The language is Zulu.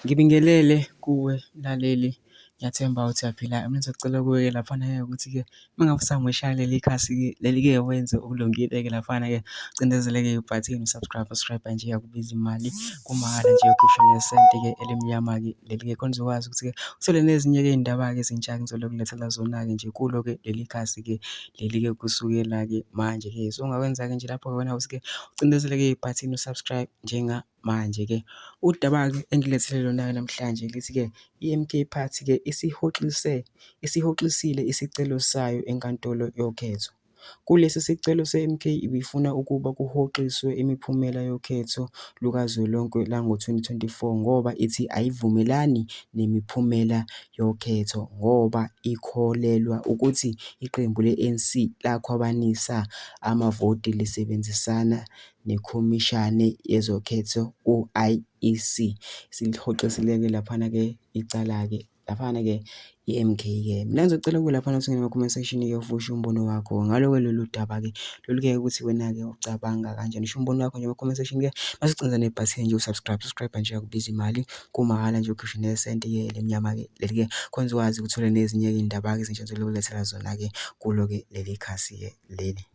Ngibingelele kuwe mlaleli, ngiyathemba ukuthi uyaphila. Mina engizocela kuwe-ke laphana-ke ukuthi-ke uma ngabe usamoshaka leli khasi-ke leli-ke wenze okulungile-ke laphana-ke, ucindezele-ke ibhathini u-subscribe, u-subscribe nje akubizi imali, kumahhala nje awukhishwa nesenti-ke elimnyama-ke leli-ke khona uzokwazi ukuthi-ke uthole nezinye-ke iy'ndaba-ke ezintsha-ke engizoloku ngikulethela zona-ke nje kulo-ke leli khasi-ke leli-ke kusukela-ke manje-ke. So, ongakwenza-ke nje lapho wena ukuthi-ke ucindezele-ke ibhathini u-subscribe njengamanje-ke. Udaba-ke engilethele lona-ke namhlanje lithi-ke i-M_K Party-ke isihoxise, isihoxisile isicelo sayo enkantolo yokhetho. Kulesi sicelo se-M_K ibifuna ukuba kuhoxiswe imiphumela yokhetho lukazwelonke lwango-2024 ngoba ithi ayivumelani nemiphumela yokhetho ngoba ikholelwa ukuthi iqembu le-ANC lakhwabanisa amavoti lisebenzisana nekhomishane yezokhetho u-IEC. Silihoxisile-ke laphana-ke icala-ke laphana-ke i-M_K-ke. Mina ngizocela kuwe laphana ukuthi ungene kuma-comment section-ke ufike ushiye umbono wakho ngalo-ke lolu daba-ke lolu-ke ukuthi wena-ke ucabanga kanjani. Ushiye umbono wakho nje kuma-comment section-ke mase ucinza nebhathini nje u-subscribe, subscribe nje akubizi imali kumahhala nje ukhishwe nesenti-ke elimnyama-ke leli-ke khona uzokwazi ukuthola nezinye-ke iy'ndaba-ke ezintsha engizobe ngikulethela zona-ke kulo-ke leli khasi-ke leli.